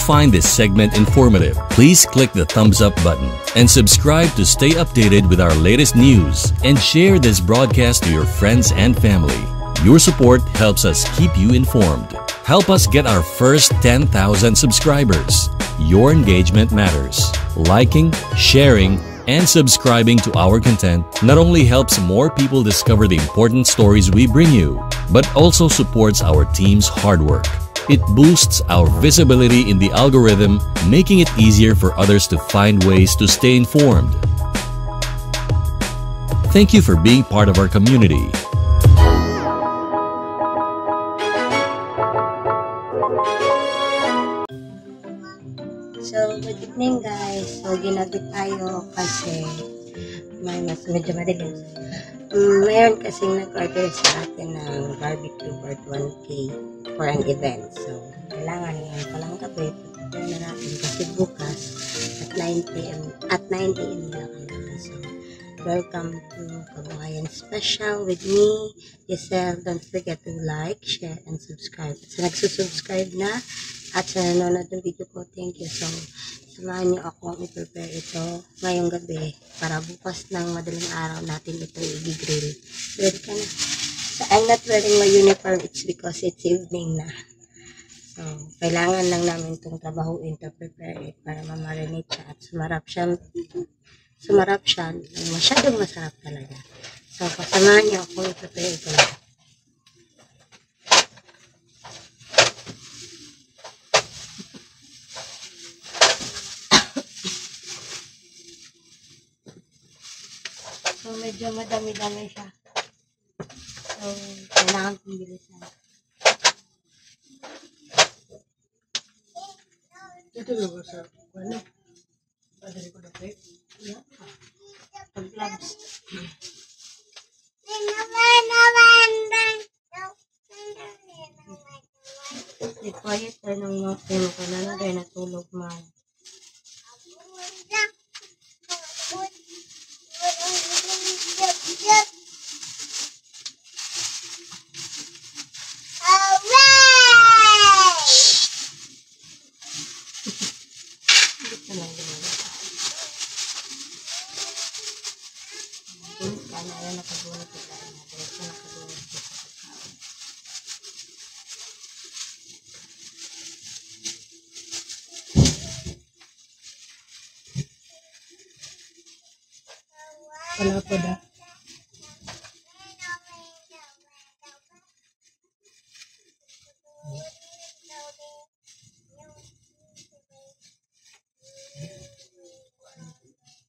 find this segment informative, please click the thumbs up button and subscribe to stay updated with our latest news and share this broadcast to your friends and family. Your support helps us keep you informed. Help us get our first 10,000 subscribers. Your engagement matters. Liking, sharing, and subscribing to our content not only helps more people discover the important stories we bring you, but also supports our team's hard work. It boosts our visibility in the algorithm, making it easier for others to find ways to stay informed. Thank you for being part of our community. So, good evening, guys. So, ginabi tayo kasi may mas medyo madilim. Mayroon kasing nag-order sa atin ng barbecue worth 1K for an event. So, kailangan ngayon palang gabi, prepare na natin kasi bukas at 9 p.m., at 9 a.m. nila kailangan. So, welcome to Kabuhayan Special with me, Giselle. Don't forget to like, share, and subscribe. Sa nagsusubscribe na at sa nanonood ng video ko, thank you. So, samahan niyo ako i-prepare ito ngayong gabi para bukas ng madaling araw natin ito i-grill. Ready ka na? So, I'm not wearing my uniform. It's because it's evening na. So, kailangan lang namin itong trabahuin to prepare it para mamarinate siya at sumarap siya. Sumarap siya. Masyadong masarap talaga. So, pasamahan niyo ako i-prepare ito lahat. So, medyo madami-dami siya. So, kailangan kong bilisan. Dito na ba sa ano? Padali ko na tape. Yeah. Pag-gloves. Di quiet tayo ng mga mo ka na na dahil natulog man. Dito lang ginagawa. Bunot ka na, ayaw nakabunot ka na. Diretso nakabunot ka sa pagkain. Wala pa da.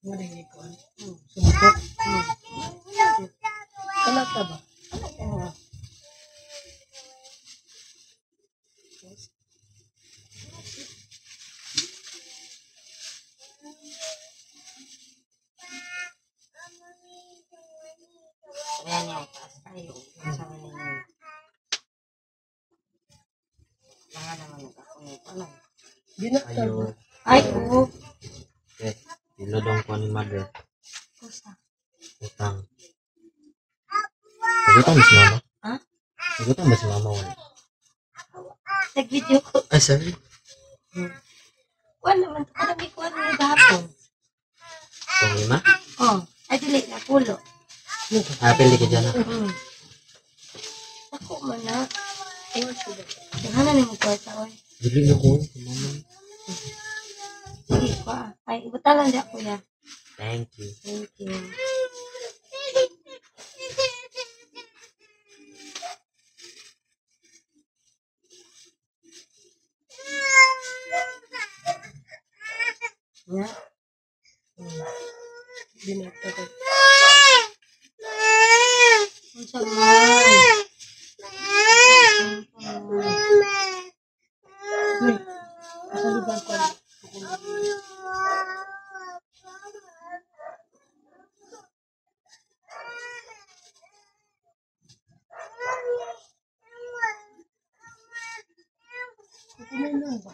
Wala yung ikuan. Sumpok. Kalata ba? Oo. Ayan yan, taas tayo. Sama ninyo. Kailangan naman nag-ako nito. Ano? Binakta ba? Ayo. Ay, oo. Eh, nilodong ko ni mother. Kusa. Utang. Nagutom ba si mama? Ha? Nagutom ba si mama wala? Nag-video ko. Ay, sorry. Kuan naman. Parang kuan mo gahapon. Kung lima? Oh. Ay, dili na. Pulo. Ah, pili ka dyan ah. Ako man na. Tingnan na mo kwarta, oy. Dili na ko. Mama. Sige, kuha. Ay, ibutalan di ako ya. Thank you. Thank you. Yeah. Binakta ko. Unsa man? Uy, asa lugar ko? Kukunin lang ba?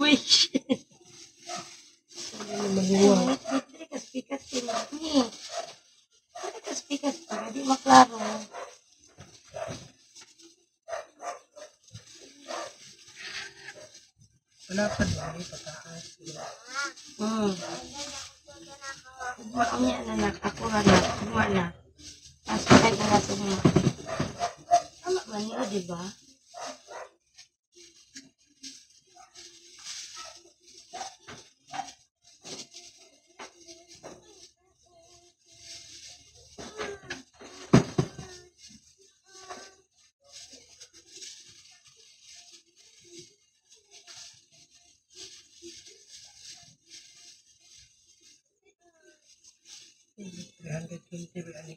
Wish. Ano mahiwa? Pikas, pikas, pikas. Pikas, pikas para di maklaro. Wala pa doon, pataas. Ugma niya na nak. Ako ra na. Ugma na. Tapos kay na natin mo. Tama ba niyo, di ba? 320 ba ani?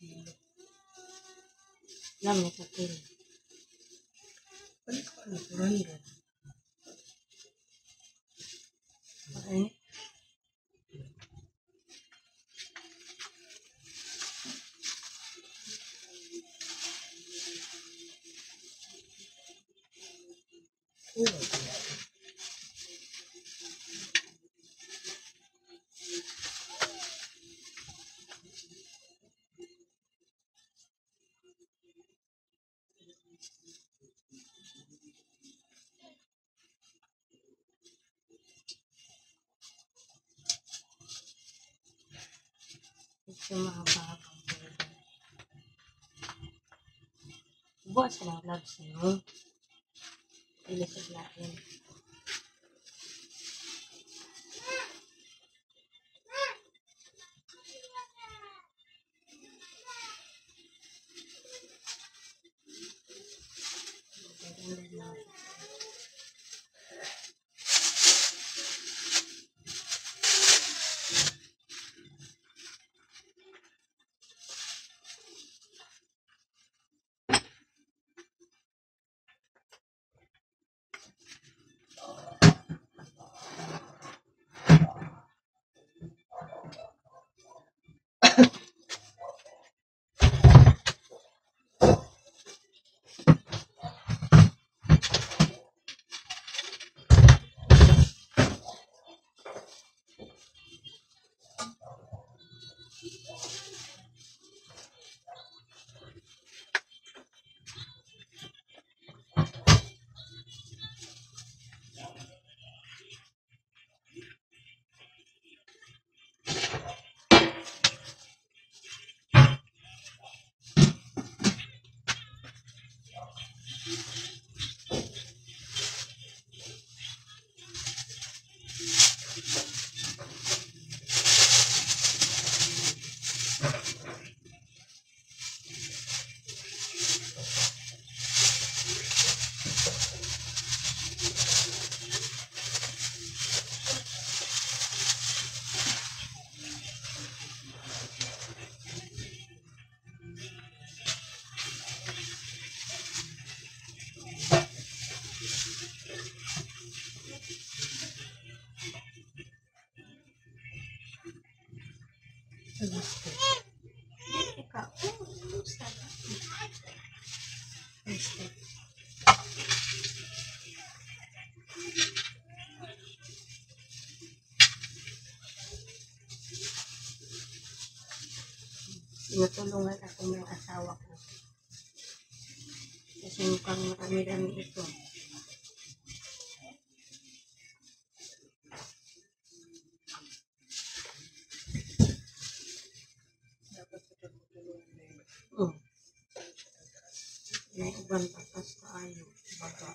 Kilo. Alam ni kapil. Balik ko ano, 400. Okay. Oo. Medyo mahaba-haba. Bukas na lang gloves niyo. Ilisod natin. Ikaw. Tinutulungan ako ng asawa ko. Kasi mukhang marami-rami ito. Dapat sa pagtutulungan na yun. May uban patas kaayo. Baga.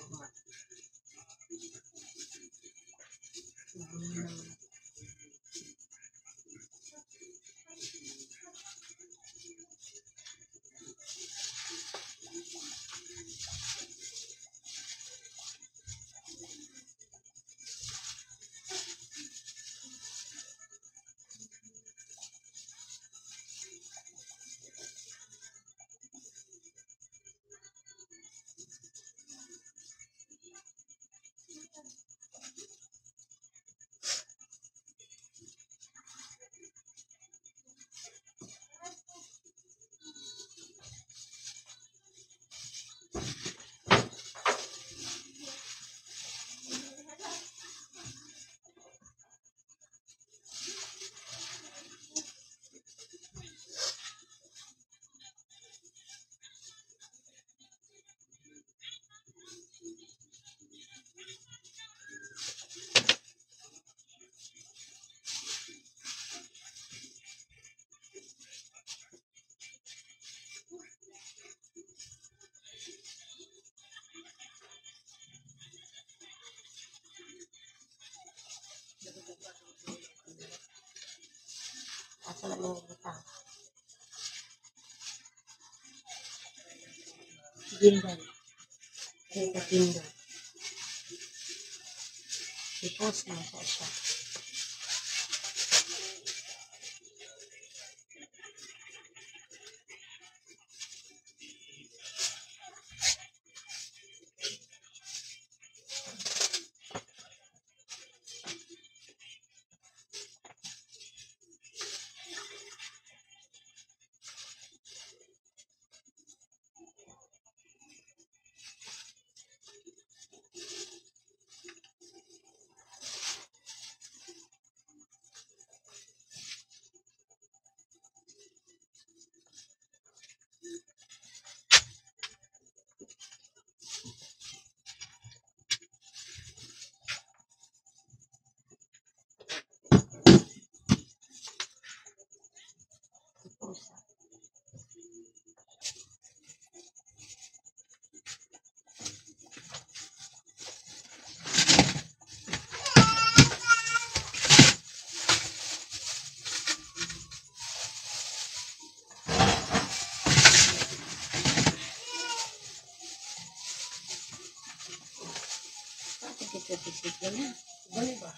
Tugma. Naman. Asa man yung butang? Gimbal. Ay, kapindo. I-post na siya siya. I-post. Bakit ito disiplina? Bali ba?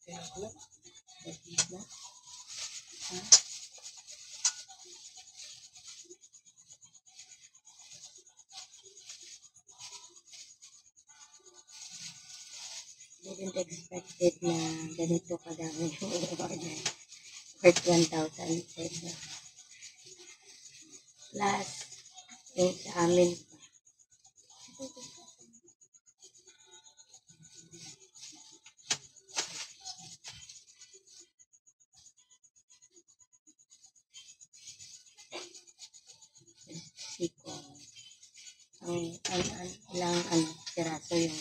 10 o'clock. Na? Ha? Didn't expected na ganito kadami yung order. Worth 1,000 pesos. Plus, yung sa amin pa. Siko. Ang ilang ano, piraso yung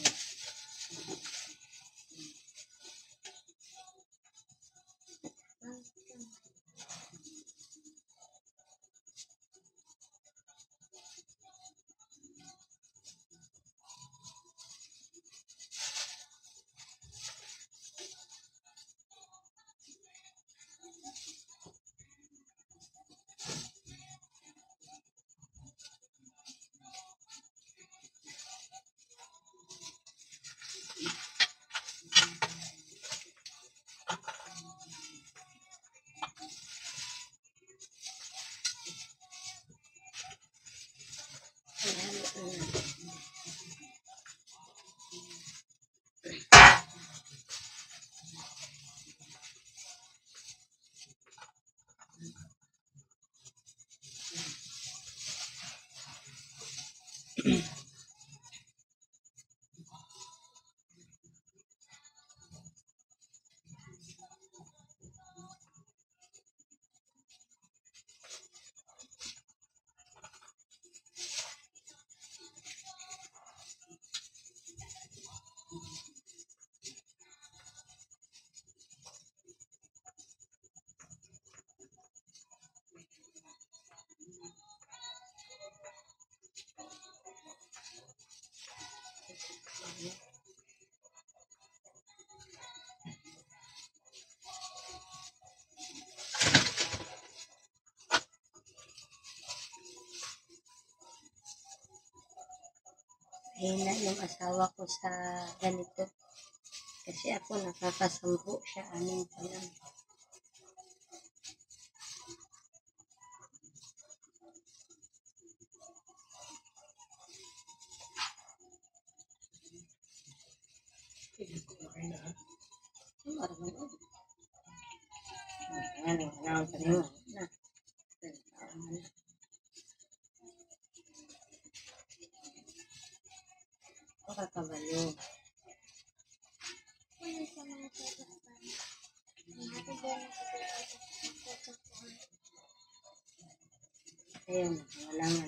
Ayan, ayan. Mahina yung asawa ko sa ganito. Kasi ako nakakasampu, siya anim pa lang. Hindi ko makain na ha. Ano ba naman, oh? Ano, ano, ano, na. Ano na. Baka kabalo. Wala sa mga pa. Happy birthday sa Ayun, wala nga.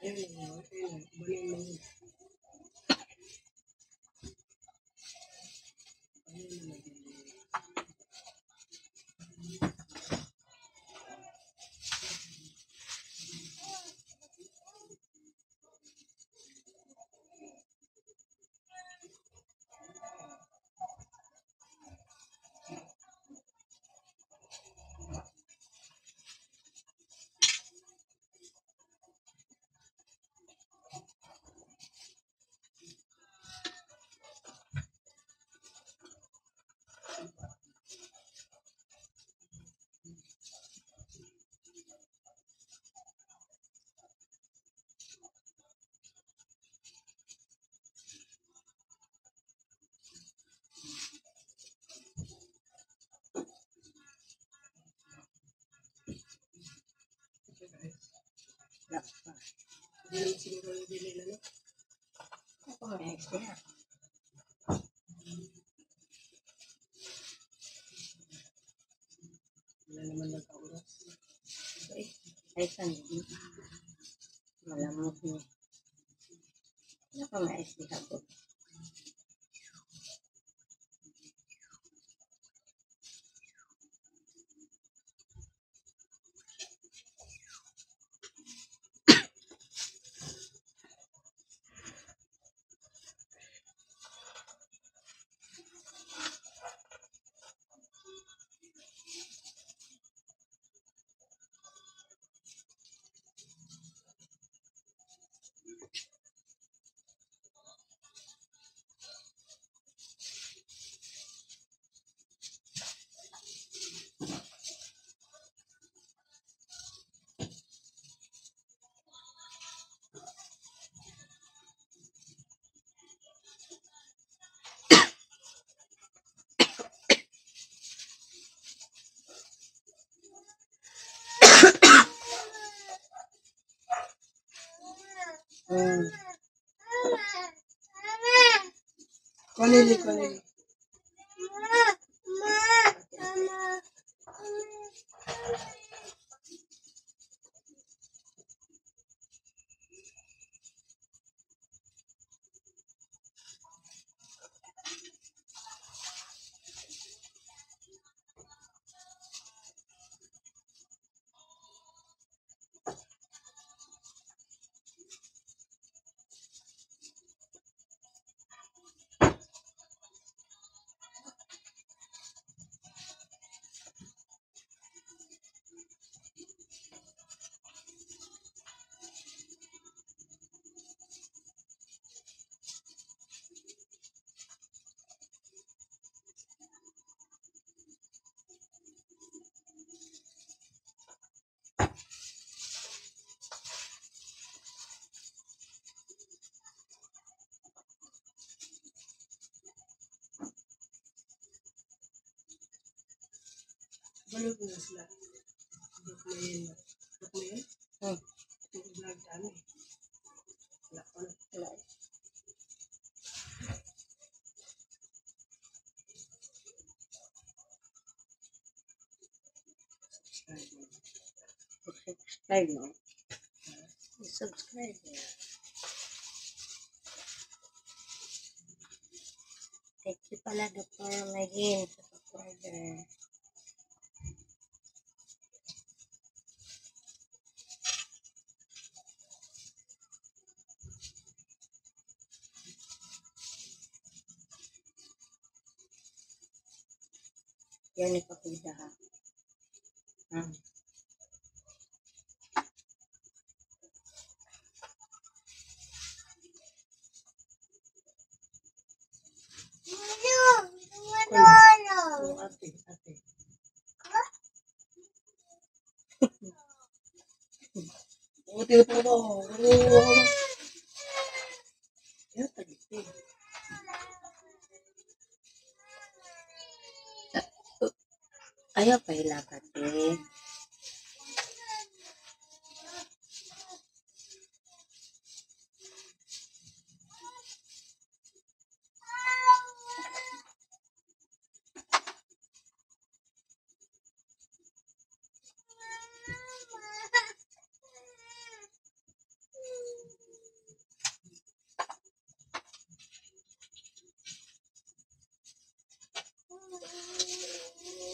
Ayun, ayun, ayun. Bali mo yun. Ayun naman yun. Okay, guys. Wala pa. Hindi naman siguro yung bili na, no? Next year. Wala naman nagka-oras. Ay, ay, saan yun? Malamog niya. Wala pa mais di habot. Konili, konili. Balog na sila. Dok na yun. Dok na yun? Hmm. Yung vlog dami. Wala ko na. Wala. Subscribe mo. Subscribe mo. Subscribe mo. Thank you pala, Dr. Magin, sa pag-order. Yan, ipakita ha. Telepono. Ano? Ya, tagiti. Ayaw pa hilakat eh.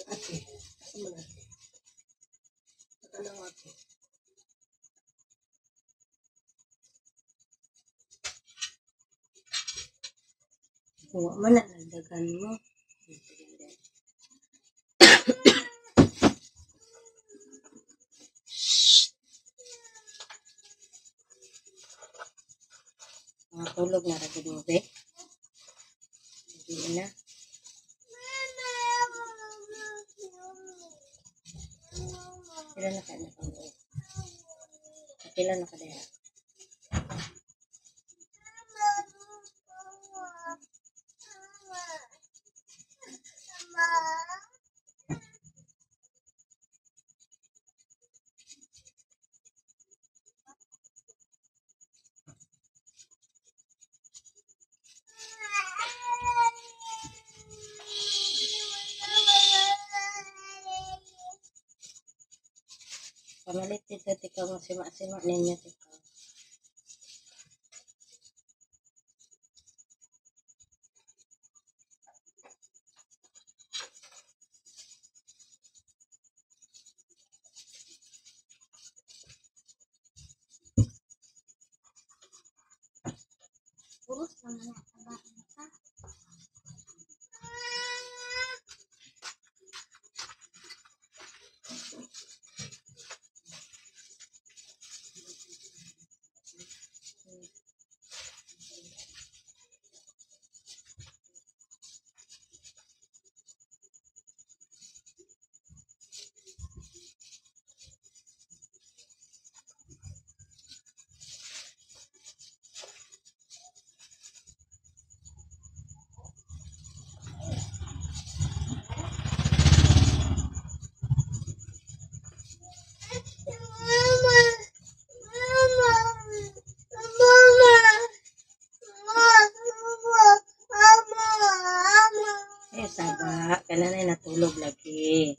Ate. Asa man ate? Ano ate? Wa man na nagdagan mo. Mga tulog na ra gid mo be. Hindi na. Pila na ka na pang Pila na ka diha? Pamalit dito tika mo sima-sima ninyo tika. Puros naman na tabaan ka. Mama! Mama! Mama! Mama! Mama! Eh saba, kana na natulog lagi.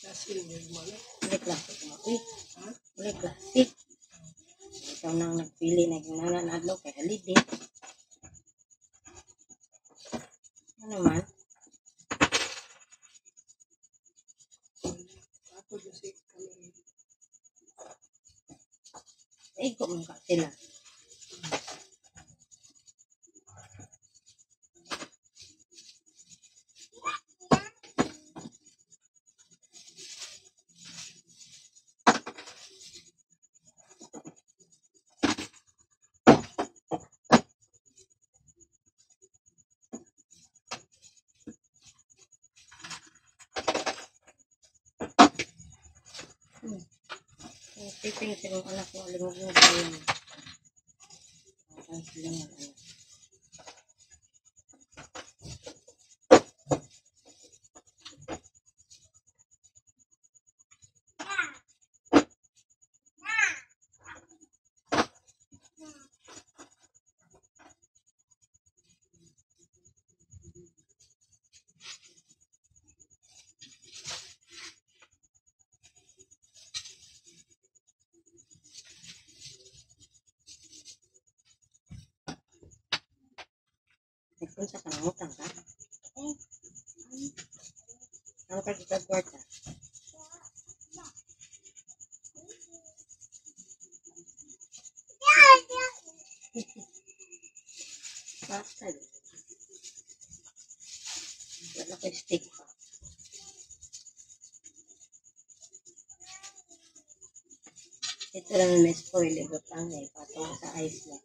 Nasi niya mana. Uli classic mo. Uy, ha? Uli classic. Ikaw nang nagpili na ginana na adlaw kay holiday. Ano man? Ako si kami. Igo man ka sila. Piping sa mga anak ko, alimog mo ba yun? Ang sila nga anak. Unsa ka, nangutang ka? Ang kag kwarta. Basta. Wala kay stick pa. Ito lang may spoil. Ibutang eh. Patong sa ice lang.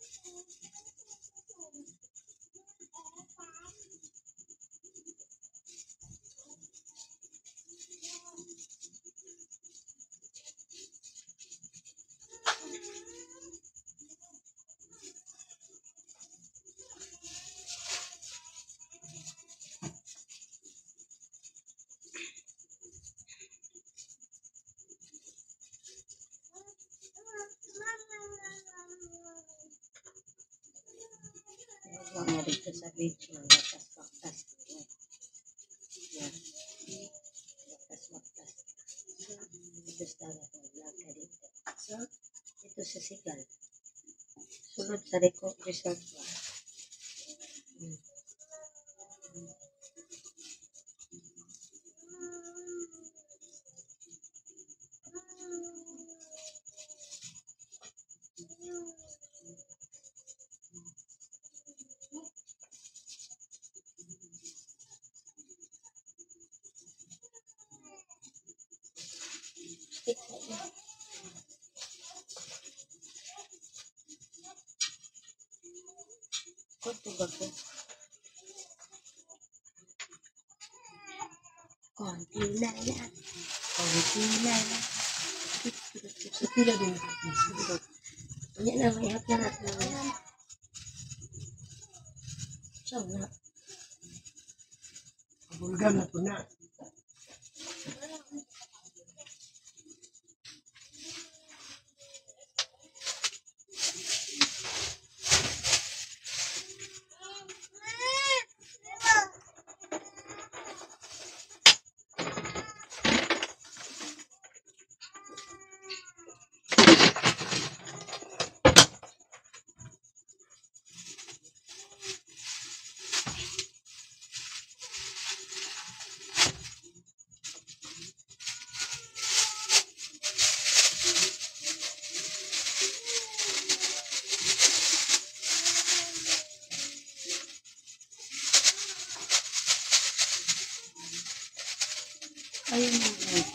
Nagawa nga dito sa beach ng wakas-wakas. Yeah. Wakas-wakas. Ito sa dagat, mag-vlog ka dito. Sa? Ito sa Sigal. Sulod sa Rico Resort ba? Stick na yun. Kunti ba ko? Konti na lang. Konti na lang. Sa pila din. Yan na, may hap na natin. Sa na. Bulgam na po na. Ayun na.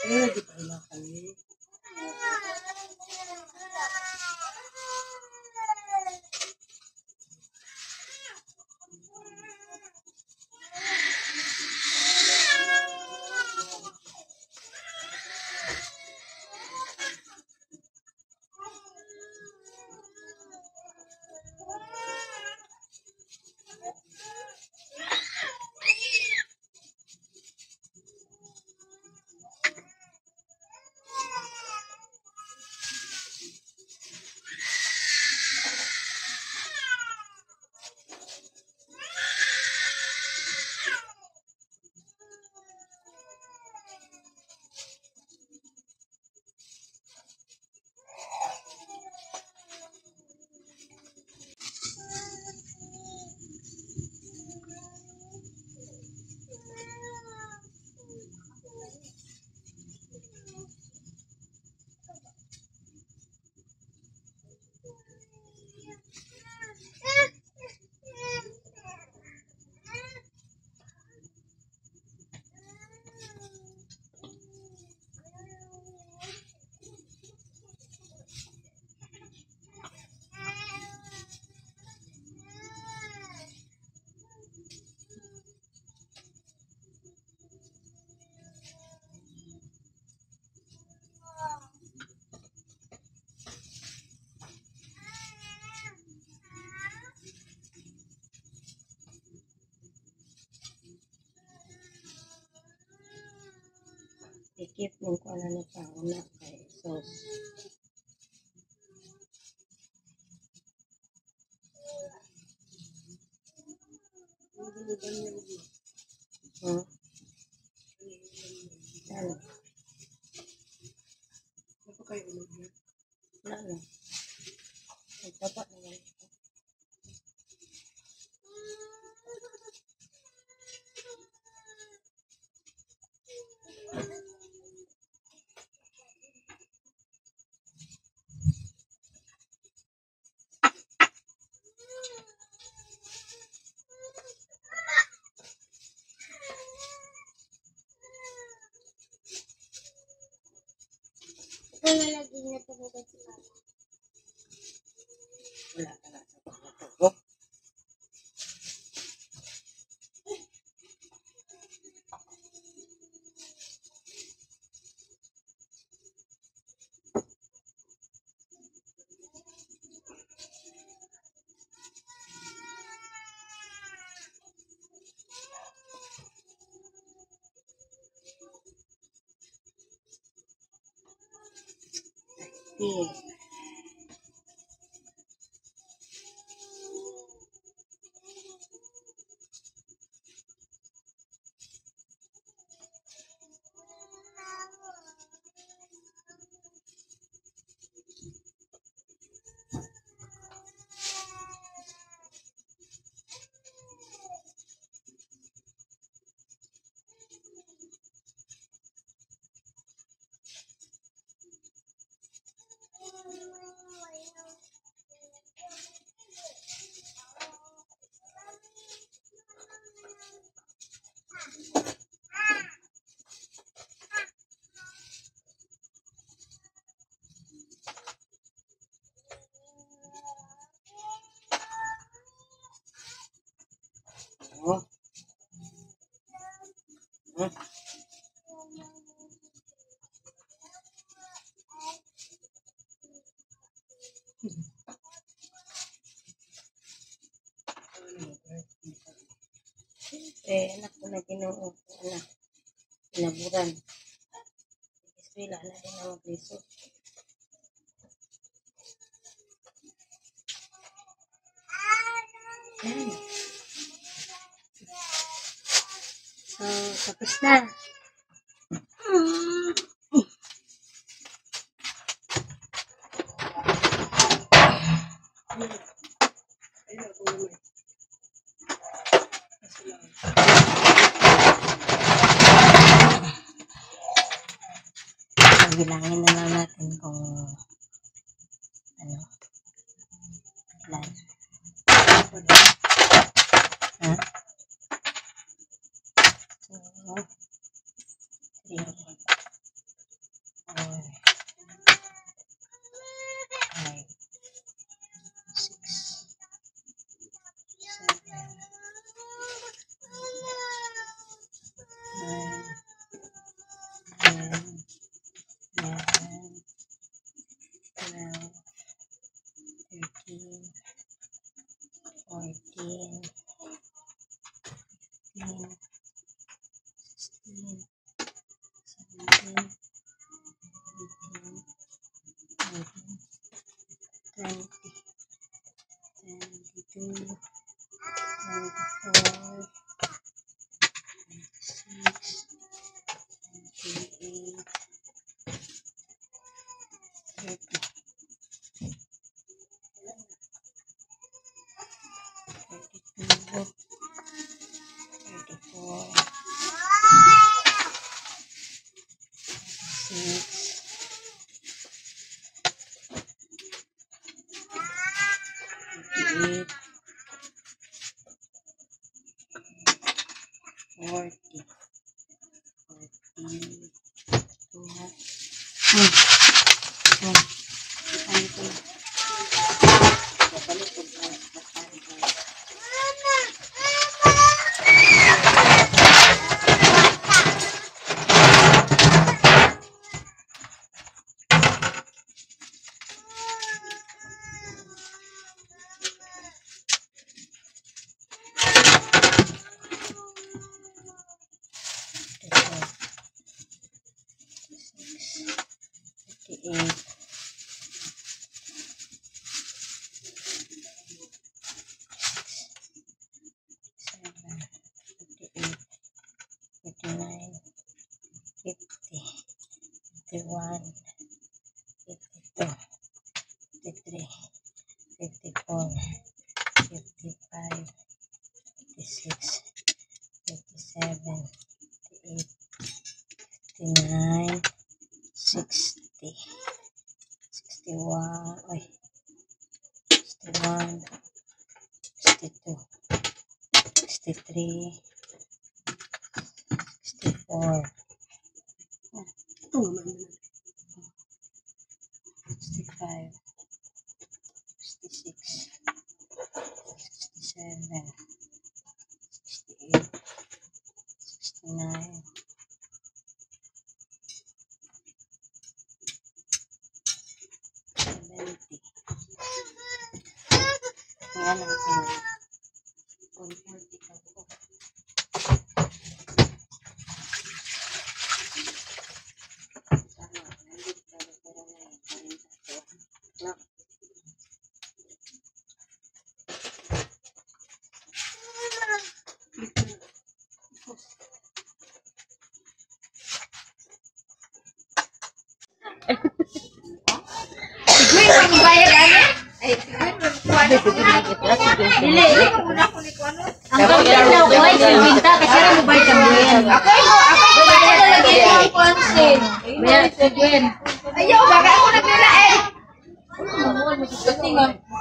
Ano di pa ila kami? I-keep mo kung ano na pa una kay sauce. Ano? Ano kayo ulog na? Wala na. Nagtapa na lang. Ito na lagi natulugan si mama. Wala ka na sa pagkatugok. Yeah. Oh. Siyempre, anak ko na Ginoo, anak, kinaburan. Eskwela na din ang maglisod. Ayan. So, tapos na. Ayun ako naman. So, bilangin na lang natin kung ano, ilan. Ha? 2, 3, 4, 5, 6, 7, 9, 10, 11, 12, 13, 14, 15, 16, 17, 18, 19, 20, 22, 24, 26, 28, 30. 32, 34, 36, 38, 40, 42. Ano ito? Papalit ko ba? Papalit ko. Ito. 48, 7, 58, 59, 50, 51, 52, 53, 54, 55, 56, 57, 58, 59, 60, 61, ay, 61, 62, 63, 64, Ito nga man. 65, 66, 67, 68, 69, 70. Nga lang kung 140 ka buo. Tama, 100 pero pero na eh, 40 to. No. Ang gawin na ko ay silbinta kasi ra mo bay kami. Ayaw, baka ako naglain.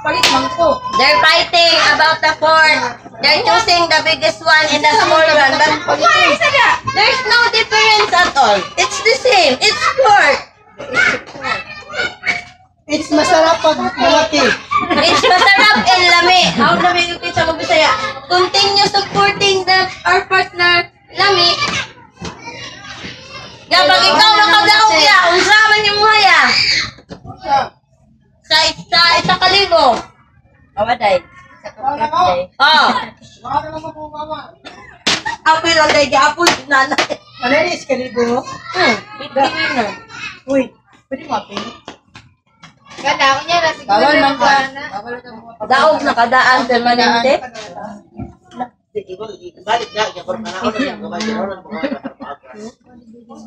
Palit man ko. They're fighting about the pork. They're choosing the biggest one and the small one. But there's no difference at all. It's the same. It's pork. It's masarap pag malaki. It's masarap and lami. How lami yung sa Bisaya? Continue supporting the our partner, Lami. Ya, pag ikaw nakadaog ya, unsa man yung haya? Sa isa, 1,000. Awaday. Oh. Baka na lang ako, mama. Apoy lang dahil gapon nanay. Ano yun, iskalibo? Winner. Uy, pwede mo apin? Ganda ako niya na siguro. Bawal man ka. Daog na kadaan permanente.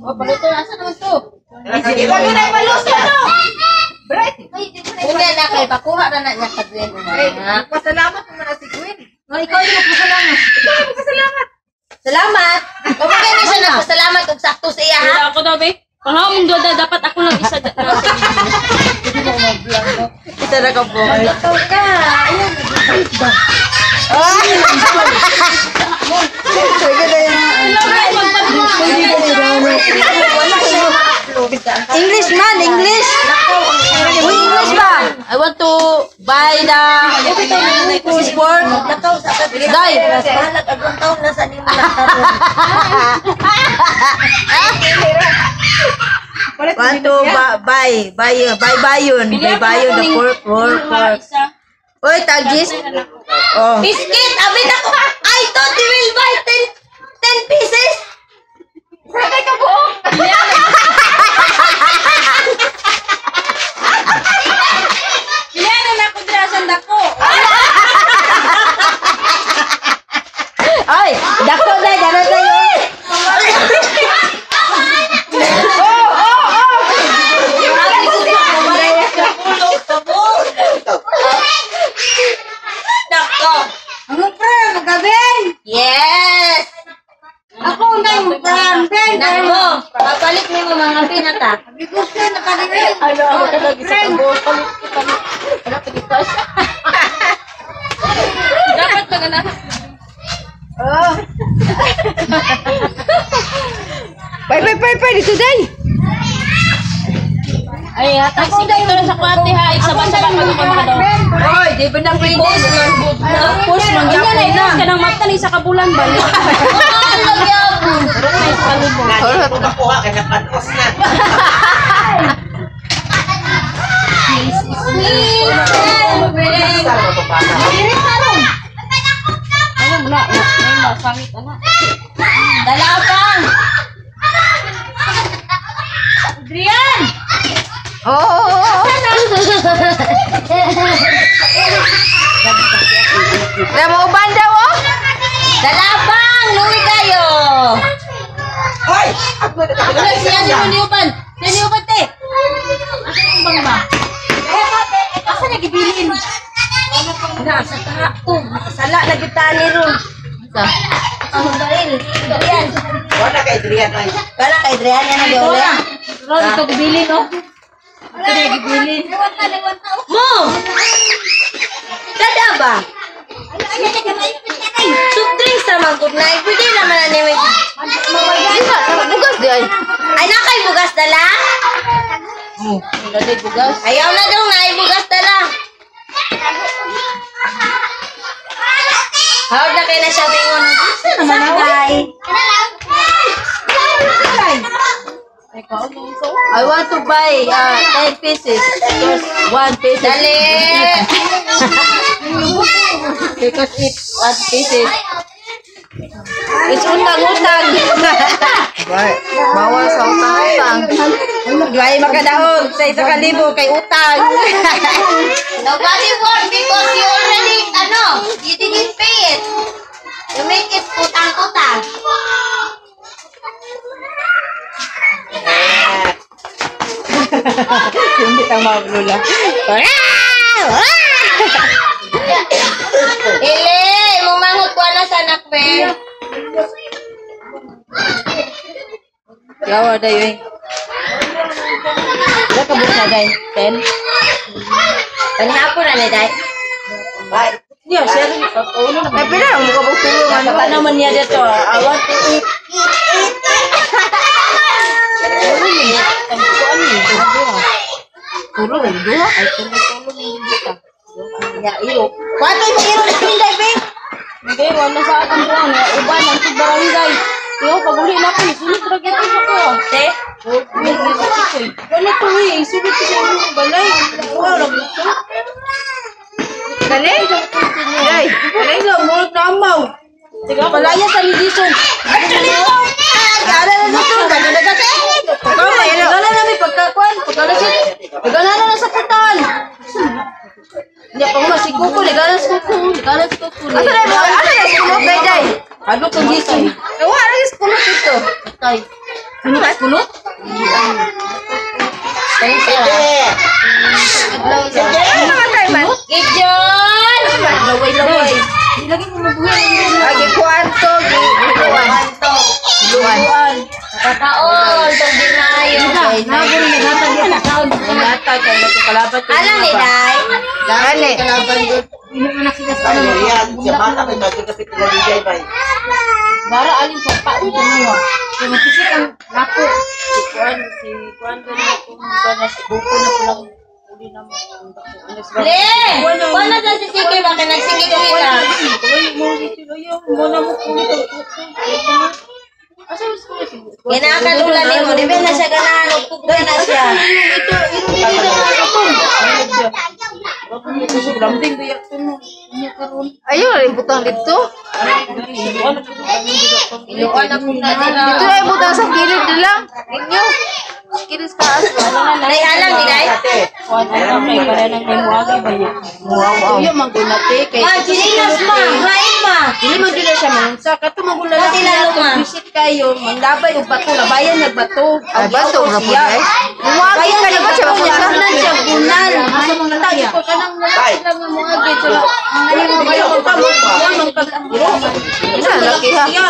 Oh, palito na sa naman to. Wag na ipaluso no. Una na kay pakuha na na niya kadwen. Pasalamat mo na si Gwen. Oh, ikaw yung magpasalamat. Ikaw ang magpasalamat. Salamat. Kumagay na siya nagpasalamat og sakto sa iya ha. Wala ako daw, be. Pangaw mong duda, dapat ako lang isa. Isa na ka po. Ikaw ka. Ayan. English man, English. Uy, English ba? I want to buy the pork. Day. Bahalag agong taon na sa nimo na karon. Want to buy, buy, buy bayon, buy bayon the pork, pork, pork. Uy, tagis. Oh. Biscuit, abi na ko. I thought you will buy 10 pieces. Sakay ka buo. Pilihan na ako dira sa dako. Ay, dako na, dako na yun. Dako. Ano pre, magabin. Yes. Ako na yung friend. Friend. Nako, papalit mo yung mga pinata. Because na nakarinig. Ano ako talaga isa ka buo. Palit ko, palit. Wala pa dito siya. Dapat magana. Bye bye bye bye dito day. Ay, hatag sige ito lang sa kwate ha. Iksaba-saba pag ako makadaw. Oy, di ba na pwede? Post man gyapon na. Post ka ng mata ni sa kabulan ba? Ano gyapon? Ay, sa kalibo. Ano mo na? Ay, masangit ana. Dala pa. Adrian! Oo. Damo uban daw oh. Dalabang, luwi kayo. Hoy! Ako na Ako na siya si Maniuban. Maniuban te. Asa ang bang ba? Asa nagibilin? Na sa taha ko. Sala na gyud ta ni ron. Asa? Ang baril. Adrian. Wala kay Adrian ay. Wala kay Adrian yan na uli. Ron, ito gibilin oh. Ito na gibilin. Mo. Kada ba? Soft drinks ra man gud na. Pwede naman na ni. Bugas di ay. Ay na kay bugas dala? Oh, wala day bugas. Ayaw na daw na bugas dala. Hawd na kay na siya mingon. Sakay. I want to buy 10 pieces. Because 1 piece. Dali. Because it's 1 pieces. It's utang-utang. Bawal sa utang-utang. Di makadaog sa 1,000 kay utang. Nobody won because you already ano, you didn't pay it. You make it utang-utang. Kumbit ang mga lula. Ile, imong manghod ko na sa anak be. Yawa dayo eh. Wala ka buka day. 10? Panhapon na ni day. Yeah, sir. Ay pila mo ka tulungan. Baka naman niya dito. I want to eat. Tulo, duha. Ay, tulo, tulo, duha. Ya, iro. Kwato imong iro na ni day be. Hindi, wala sa atong buwan. Uban, ang tig barangay. Iyo, pag-uli na ko, sulod ra gyud ko. Te, Wala to eh, sulod ko sa imong balay. Wala ra ko. Dali. Day. Dali lang, murag na amaw. Palaya sa Lidison. Gara na dito, gana na dito. Pagkala namin pagkakuan, pagkala siya. Pagkala na sa putan. Hindi pa ko si Kuko, ligala si Kuko, ligala si Kuko. Asa na mo? Asa na si kulot day day? Ano kang gising? Wala na si kulot dito. Tay. Sino ka kulot? Sige! Ano naman tayo man? Gideon! Laway-laway. Lagi mo mabuhay. Agi kuanto gi hiluan. Hiluan. Kakaon, tong ginayo. Nabol na gatag yung pagkaon. Gatag kay nagkakalabat. Alam ni day. Gani. Adrian, siya bata kay bagay kasi pila DJ bay. Bara alin sa pa ito niyo. Kay matisik ang lako. Si Kuan gani kung na si buko na pulang uli na mo. Le! Wala sa si Siki ba kay nagsige kita. Mo na mo kulit. Asa mas ko si Ginakalula nimo, di ba na siya ganahan og pugna na siya. Ito, ito dito na ako. Ayun rin butang dito. Iluan ako na dira. Dito ay butang sa gilid nila. Inyo. Gilid sa taas ba? Day alam ni day. Iyo man gunate kay Ma, chinilas ma, hain ma. Dili man jud na siya manunsa kato man gud Pati lalo, ma. Visit kayo manglabay og bato labayan nagbato. Ay, bato ra po day. Muagi ka di ba siya Niya mapunta? asunan siya bunal. Asa man lalaki ko kanang lalaki lang nga moagi sila. Ayaw mo kayo magpag Isa laki ha. siya.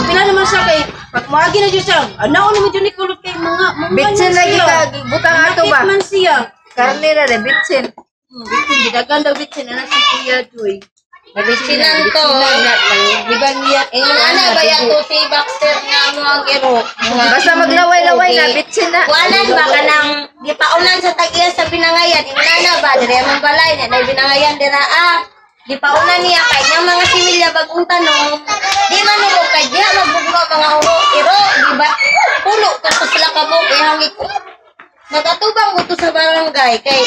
Pila naman siya kay pag moagi na jud siya. Anaon naman jud ni kulot kay mga mga Bitsin lagi ka butang ato ba? man siya. Karne ra re bitsin. Bitsin gidagan daw bitsin ana si Kuya Joy. Sinan to. Di ba niya Ingon ana ba ya to si Baxter nga mo ang iro. Basta maglaway-laway na bitsin na. Kuanan ba kanang gipaunan sa tag-iya sa binangayan ingana ba dire man balay na nay binangayan dira ah. Gipaunan niya kay nang mga similya bagong tanong di man mo kay diha magbugno mga uro iro di ba pulo kato sila kabok ihang ko Magatubang ko to sa barangay kay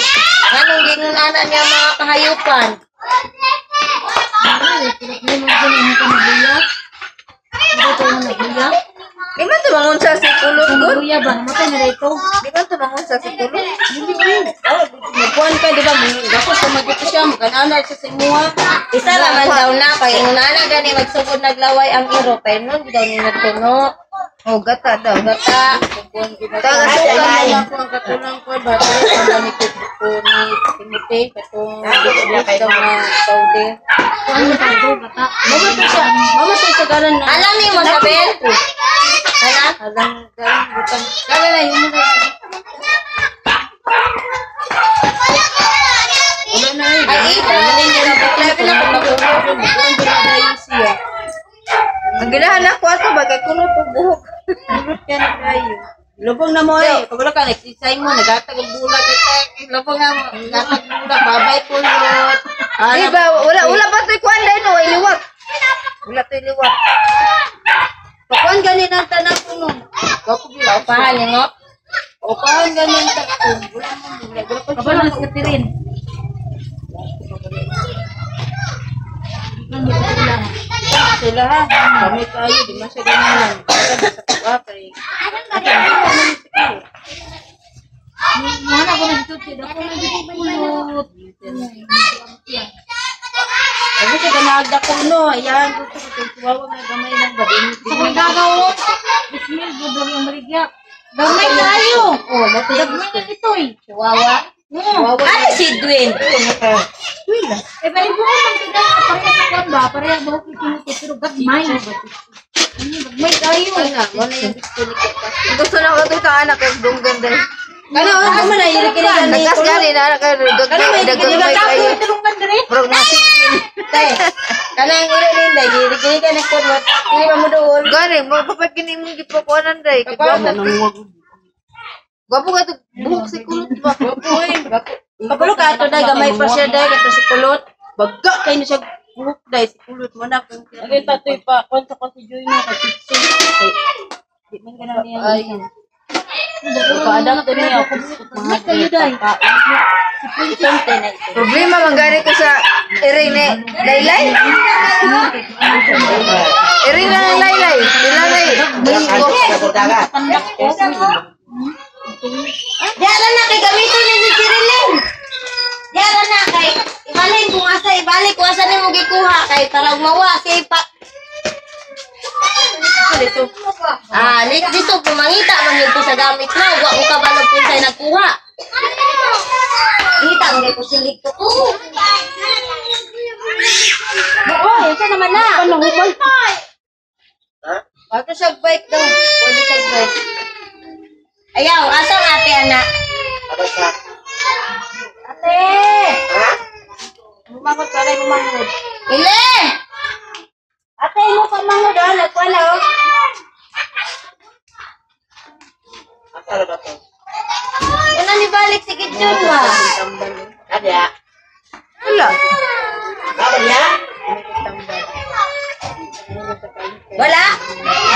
anong ginunana niya mga kahayupan. Di man tumangon sa si Kulot gud. Kuya ba namatay na dito. Di man tumangon sa si Kulot. Magkuhan ka, di ba? Gapos ka magito siya, magkanana siya sa imuha. Isa ra man daw na kay ingon ana gani magsugod naglaway ang iro kay nun daw ni nagtuno. Oh, gata daw. Gata. Taga suka. Ako ang katulang ko, ba? Ang ni ko ni Timothy, katong daw na Saudi. Ano ba ito gata? Mama to siya, mama to siya garan na. Alam ni mo Sabel? Ala? Alang garan butang. Kala na yun na. Wala na eh. Ay, ito. Grabe na kung nagulong siya. Ang ginahan ako ato ba kay kulot og buhok. Kulot ka na kayo. Lubong na mo eh. Kabalo ka, nag-exercise mo, nagatag ang bulak. Lubong na mo, nagatag ang bulak. Babay kulot. Di ba wala wala pa to'y kuan dai no, ay liwat. Wala to'y liwat. Pakuan ganin ang tanan ko no. Bako bila. Pahan mo? Opahan ganin ang tanan ko. Wala mo, wala pa siya. Kabalo na sa Katirin. Sila ha. Kami kayo, di man siya ganahan. Sa kuha kay. Mana ko nagtuti, dako na dito kulot. Kasi siya ganagda ko no. Ayan, gusto ko itong chihuahua nga gamay lang ba. Sa kong gagaw, bismil, gudong yung maligya. Gamay tayo. Oh, matay. Gamay na ito eh. Chihuahua. Oo. Ano si Dwayne? Eh, bali buo man kita. Pareha sa kwan ba? Pareha buhok ni Timothy, pero gagmay. Gagmay tayo. Wala yung gusto ni Kuya. Gusto na ko ito ka anak kay dunggan dai. Ano, ano man ay kinigan ni Nagkas gani na anak kay dagdag dagdag kayo. Tulungan dire. Murag masigil. Te. Kanang iro ninday, gini ni kulot. Dili ba mo dool? Gani mo papay kini imong gipakuanan dai. Kay gwapo. Gwapo ka to buhok si Kulot ba. Kabalo ka ato day gamay pa siya day kato si kulot. Bagga kay na siya buhok day si kulot mo na kung Lagi tatoy pa, kwento ko si Joy na kay Pitso. Di man ganun niya. Ay. Paadam to niya. Gamay kayo day. Itong na ito. Problema man gani ko sa Irene Laylay. Irene Laylay. Sila nay. Diara na kay gamiton ni si Jerilyn. Diara na kay ibalhin kung asa ibalik kung asa nimo gikuha kay para mawa siya ipa. Ah, dito pumangita man yun ko sa gamit na wa ko kabalo kung sa'y nagkuha. Ngita man ko silig ko. Oo, isa naman na. Ato siya bike daw. Pwede siya bike. Ayaw, asa ang ate ana? Ate! Bumangot pala yung bumangot. Ile! Ate, mo pa mangot ah. Nagkuha na oh. Una ni balik si Gideon ba? Wala. Wala?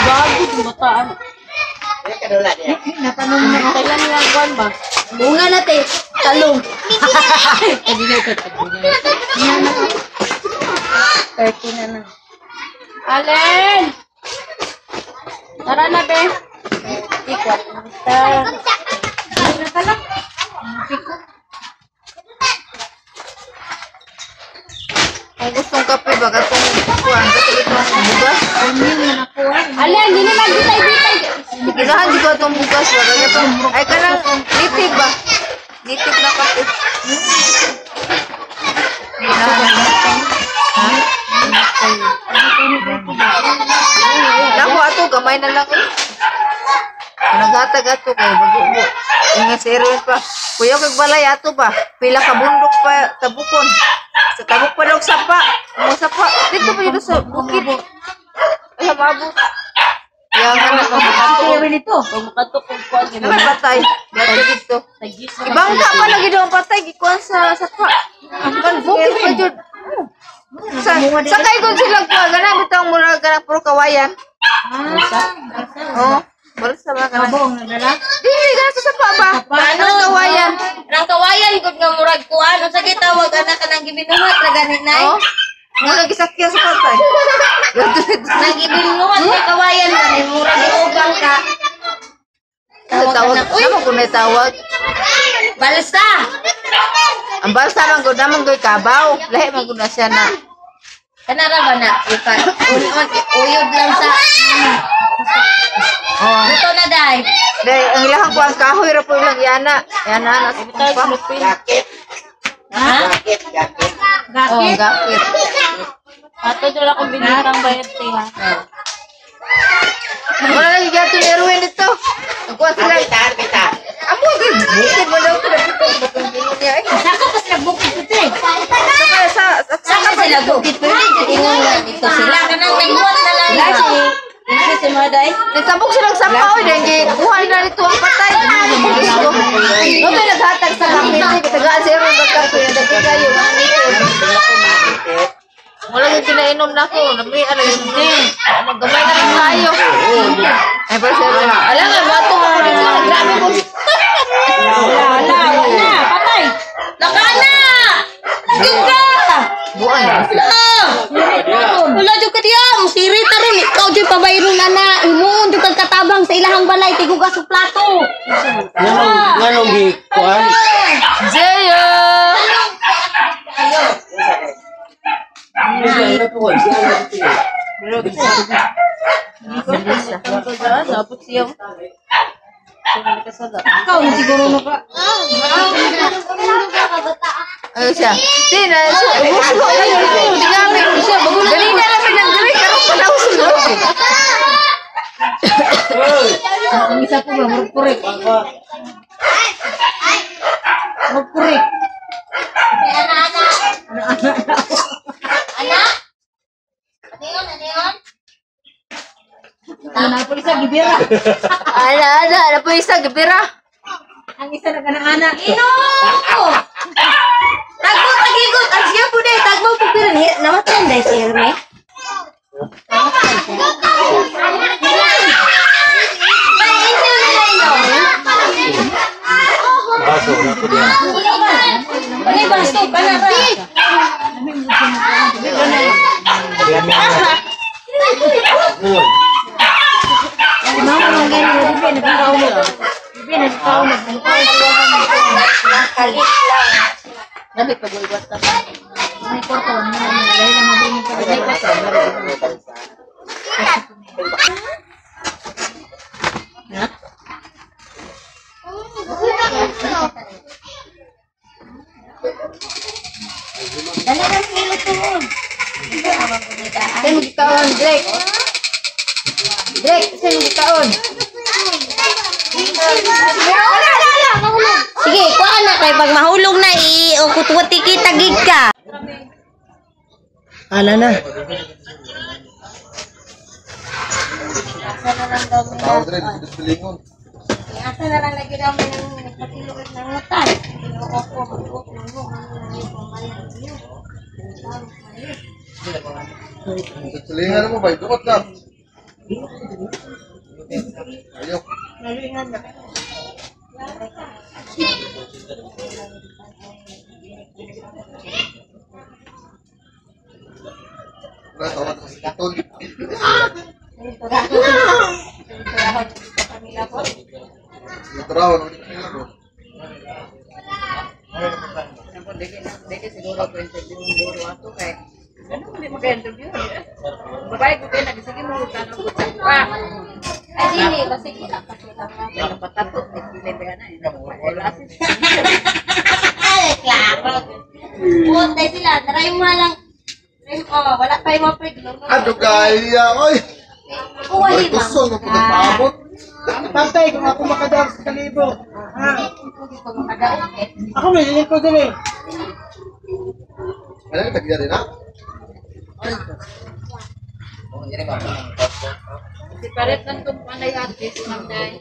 Bago, dumataan. Natanong na ako. Kailan niya ang kuwan ba? Bunga na te. Talong. 30 na na. Allen! Tara na, be. Ikaw, kumusta? Kung gustong kape ba katong kuan katong itong bugas. Allen, hindi na magbitay-bitay. Ginahan di ko atong bugas ba katong ay kanang native ba? Native na kape. Ginahan. Ha? Nako ato gamay na lang eh. Naghatag ato kay bago mo. Inga si Erwin pa. Kuya kay balay ato ba? Pila ka bundok pa tabukon. Sa tabok pa daw sapa. Mo sapa. Dito pa yun sa bukid. Ay mabot. Yang anak ko Si Erwin ito. Pag makatok kung kuwan, Naman patay. Dito dito. Ibangka pa lagi daw ang patay gikuan sa sapa. Kan bukid pa jud. Sa sakay ko sila kuan gana bitang mura gana puro kawayan. Oh, balsa ba kana? Kabong nagdala. Dili gana sa sapa ba? Ano? Kanang kawayan. Nang kawayan gud nga murag kuan unsa gitawag anak kanang gibinuhat ra ganit nay? Oh. Nga gisakya sa patay. Nagibinuhat may kawayan ba ni murag ubang ka. Tawag na mo kung tawag. Balsa. Ang balsa man gud naman gud kabaw. Lahi man gud na siya na. Kanara ba na ipa uyod lang sa Oh. Luto na day. Dahil ang ilahang kuang kahoy ra po ilang yana. Yana na sa pa. Ha? Oh, gakit. Ato doon akong binitang bayad te ha. Wala lagi gato ni Erwin dito. Ang kuha sila. Pita, Amo gid. Bukid mo daw sila dito. Batong ginoo niya eh. Saka pa sila bukid ko te. Saka sa Saka sila bukid pero di ingon nga dito sila kanang nanghuwat na lang. Hindi si Maday. Nagtabok silang sapa oy dahil gi kuha na nito ang patay. Diyos ko. Mo to naghatag sa kape. Tagaan si Erwin bagkape. Dagko kayo. Wala yung kinainom na ko. Nami, ano yun din. Maggamay na lang tayo. Ay, pa siya. Alam nga, bato ko dito. Grabe mo. Wala, wala, patay. Nakana! Juga! Buang. Wala jud ka diya, musiri ta ron. Ikaw jud pabayron ana, himuon jud kag katabang sa ilahang balay tigugas og plato. Nganong gi kuan? Zeyo! Napot siya. Ikaw na siguro na ka. Ano siya? Di na siya. Ubus ko. Tingamit ko siya. Ganina namin ng diri. Karong pa na usulog. Ang isa po ba, murag kurik. Murag kurik. Ana? Ano yun? Ano yun? Ano na po isa, gibira. Ala, ala. Ala po isa. Gibira. Ang isa nag-ana-ana. Ginoo! Tagbo tagigot ang siya po day tagbo po pero namatayan day si Erme. Baso na ko diyan. Ay, basto ka na ra. Mama lang ganyan, bibi, nagkakaw mo. Bibi, nagkakaw mo. Dami pag-uiwat ka. May kwarto, may dahil lang mabili pa. May kwarto. Dali lang sila tuon. Saan mo gikaon, Drake? Drake, saan mo gikaon? Sige, kuha na kay pag mahulog na i o kutwati kita gig ka. Ana na. Asa na lang lagi namin ang nagpatiluod ng utan. Ginoo ko, mag-uok ng mo, ang pamayan niyo. Tulingan mo ba? Dukot na. Ayok. Wala, tawag ka sa kitol. Ito raw, ano yung ko? Dili siguro ko interview ng guro ato kay. Ano mo di maka-interview? Babae ko kayo nagsige mo tanong ko sa kuha. Ay, dili, basig wala pa sila. Napatato, nagpilay ba na eh. Ay, klaro. Puntay sila, daray mo lang. Oh, wala pa yung mga piglo. Ano kaya, oy? Kuha Ay, lima. kusog, mapunta paabot. Pantay, kung ako makadaog sa kalibo. Ha? Ako may lilingkod din eh. Ano yung tagya rin, ha? Si paret lang itong panay artist, ma'am Day.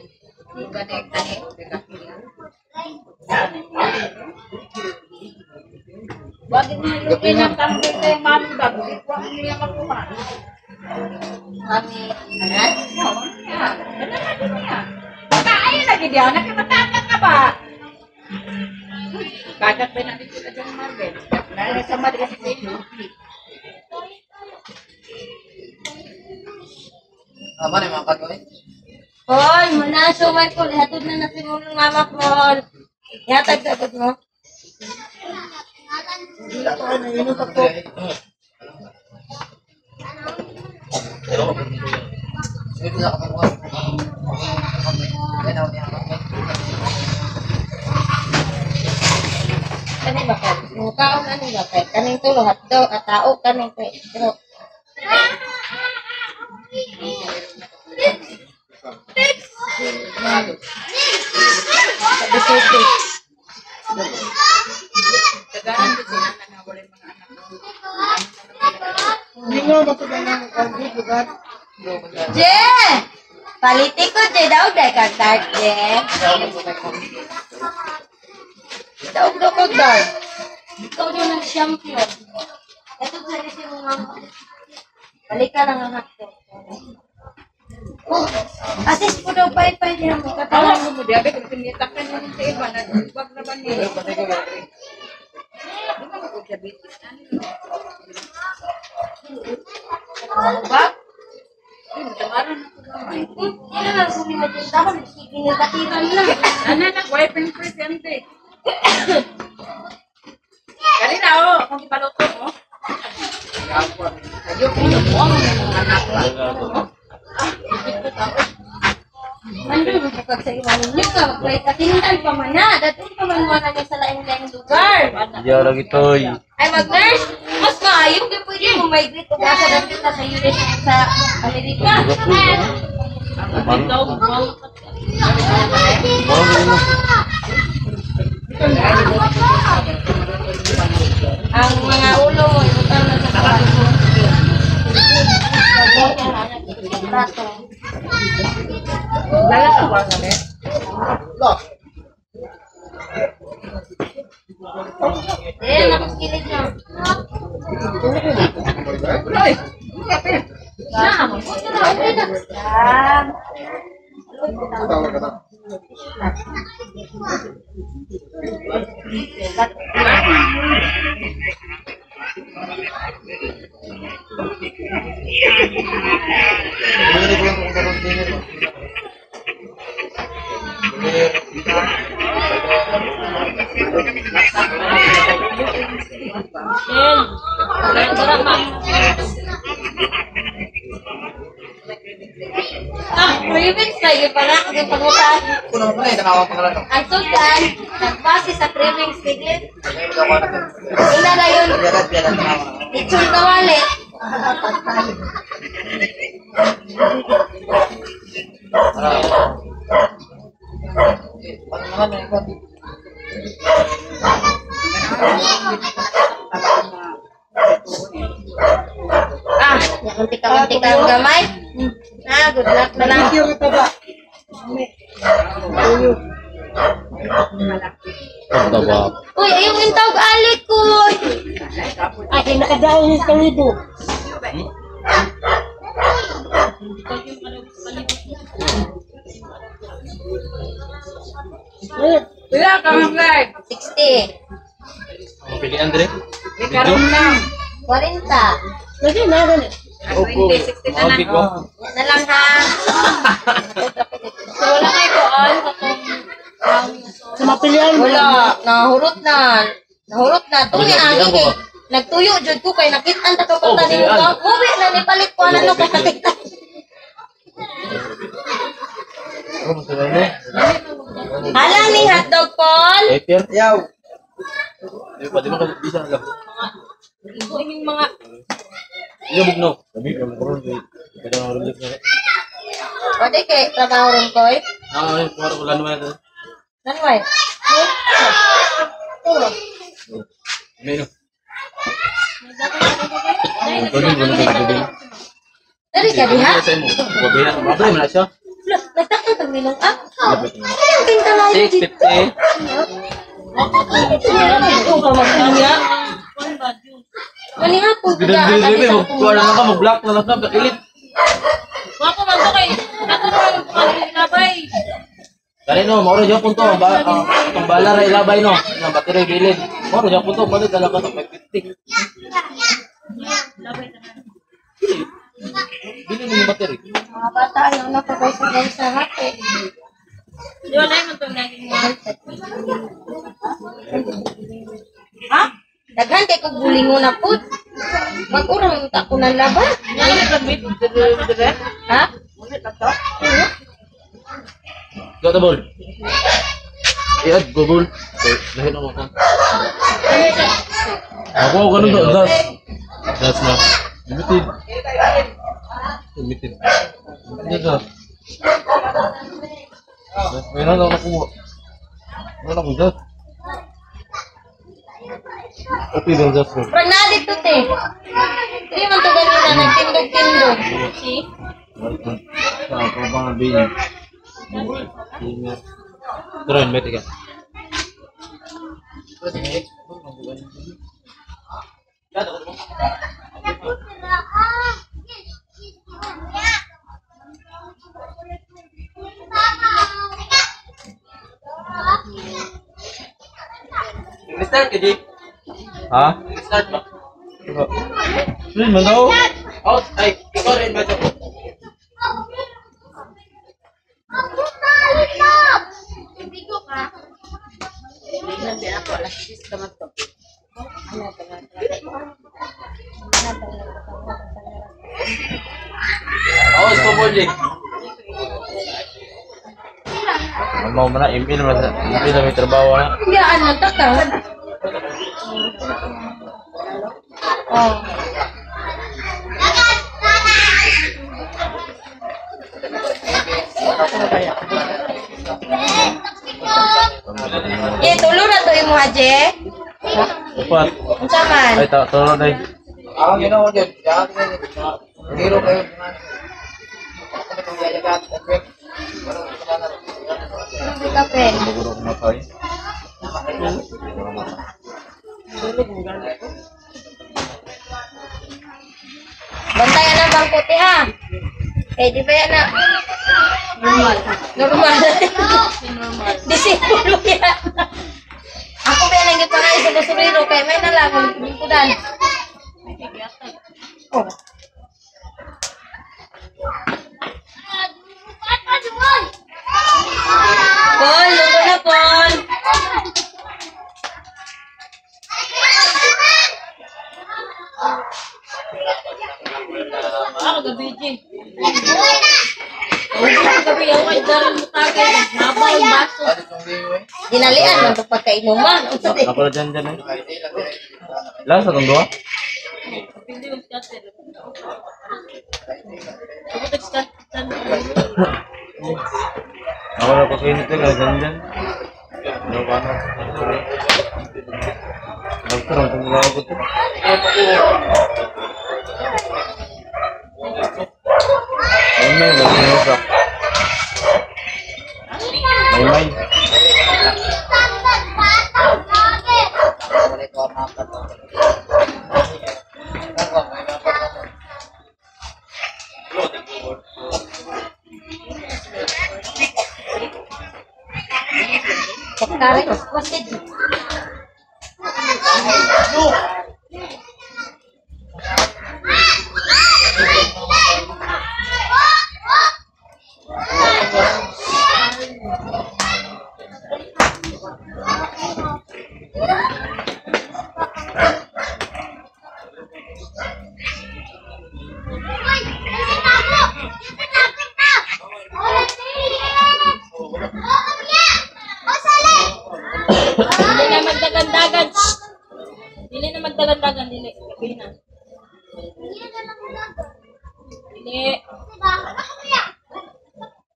Gani, tani. Wag niyo yung kinatanggal kay mami bago ikuha niya makuha. Mami, anak? Oo, niya. Ganun na din niya. Baka ayun lagi diya, nakimataka ka ba? Bagat pa na dito ka dyan, Marvin. Nalala sa madre sa inyo. Tama na mga kagawin. Paul, muna sumay ko. Hatod na na si mong mama, Paul. Yatag sa mo. Kani ba kay? Mukaon ani ba kay? Kaning tulo hotdog at tao kaning pero Je! Paliti ko, Je. Daog dahil kag dark, Je. Daog daw kag dark. Ikaw daw nag-champion. Ito sa kasi mong mama. Balik ka lang ang hotdog. Oh, asis po daw pa pa niya mo Katawan mo mo diabe kung pinitakan mo sa iba na wag na ba niya. Di ba ko diabetes ano? Ba? Tamaran na ko gamay. Hindi na lang sumiwat yung tao. Ginagatiran na. Ana na wife and presidente. Kali na oh, akong ipaluto mo. Ayo ko mo ang mga anak ba. Mando mo bukag sa iwan ninyo ka. Magbayad katintan pa man na. Datong pa man wala niya sa laing-laing lugar. Diya lagi toy. Ay mag-nurse, mas maayo kaya pwede mo migrate o asa dapit na sa US sa Amerika. Ang mga ulo mo, ibutang na sa kawan. Prato. Lala ka ba kami? Eh, nakakilig na. Na, mabuti na, okay na. Tawag ka na. Ah, cravings lagi pala kasi pangutan. Ang sudan, nagbase sa cravings siglit. Ina na yun. Lechon kawali. Ah, kunti-kunti kang gamay. Ah, good luck na lang. Uy, ayaw yung tawag alik ko. Ay, nakadaon yung kalibo. Wala ka ma'am guys. 60. Pili Andre. Karon lang. 40. Lagi na, gani. Opo. 20, 60 na lang. Yan na lang ha. So wala kay kuan katong Sa mapilian mo. Wala, nahurot na. Nahurot na. Tuli ang kay nagtuyo jud ko kay nakit-an ta Oh, kapag ni pilian. Muwi na ni palit ko ano ka nakita. Hala ni hotdog Paul. Paper. Yaw. Di ba di ba bisa lang. Igo inyong mga Iyo bugno. Kami kami karon di kada ron di. Pwede kay trabaho ron koy. Ah, ay kuwaro wala naman ito. Nanway. Meno. Dali ka diha. Wabina, wabina man siya. Nagtakto tag minong ah. Anong kinta na dito? 650. Ito ka magkanya. Manihapon ko Dili dili dili mo kuha na lang ka, mag-block na lang ka, ilit. Wapo man to kay ato naman ang pangalan labay. Dali no, moro jud punto, ba itong bala ra ilabay no, nga battery bilin. Moro jud punto, balik talaga sa 550. Labay tanan. Bili mo yung battery. Mga bata, ayaw na pagaysa-gaysa hati. Di wala yung itong naging mga. Ha? Daghan kay kog bulingon na pud. Mag-urang ta ko ng laba. Ha? Go the ball. I-add Google. Okay, lahin ako ka. Ako, ganun to. That's na. Limited. Limited. Limited na. Meron ako nakuha. Meron akong just. Okay lang just bro. Pero na dito te. Dili man to ganina nagtindog-tindog. See? Sa ako bang bini. Tara, invite ka. Restart ka, Jake. Ha? Restart ba? Yun, man daw. Out, ay, ikaw rin, invite ako. Oh, stop mo, Jake. Mau mana email masa email na may trabaho na. Yaan man ta ka. Oh. Eh, tulo na to imo haje. Upat. Unsa man? Ay, tulo na eh. Ah, ginawa dyan. Hero kayo. Kape. Bago na kumatay. Bantayan ang bangkote ha. Eh, di ba yan na? Normal. Normal. Normal. Disipulo yan. Ako ba yan ang gipangay sa basurero kay may nalang lingkudan. Oh. Paul, luto na, Paul. Ako gabi, Jay. Gabi, ako ay daran mo tagay. Mabaw, baso. Dinalian man to pagkainuman. Ako na dyan dyan eh. Last na itong duha? Pili yung scatter. Ako tag-scatter. Ako na pagkainit lang, dyan dyan. Ano ba na? Nagkaroon kung wala ko ito. May may, may may sa. May may. Tarik, masid. Dili na magdagandagan. Dili na magdagandagan. Dili. Gabi na. Dili.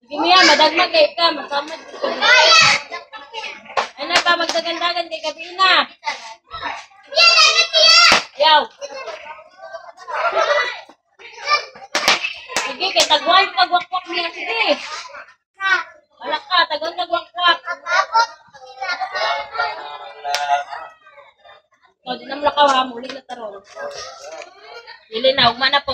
Sige Mia, madagmag kay ka. Masamad. Ay na pa, magdagandagan kay gabi na. Ayaw. Sige, kay tagwan kagwakwak niya. Sige. Wala ka, tagwan kagwakwak. O, di na mulakaw ha, muli na taron. Dili na, ugma na po.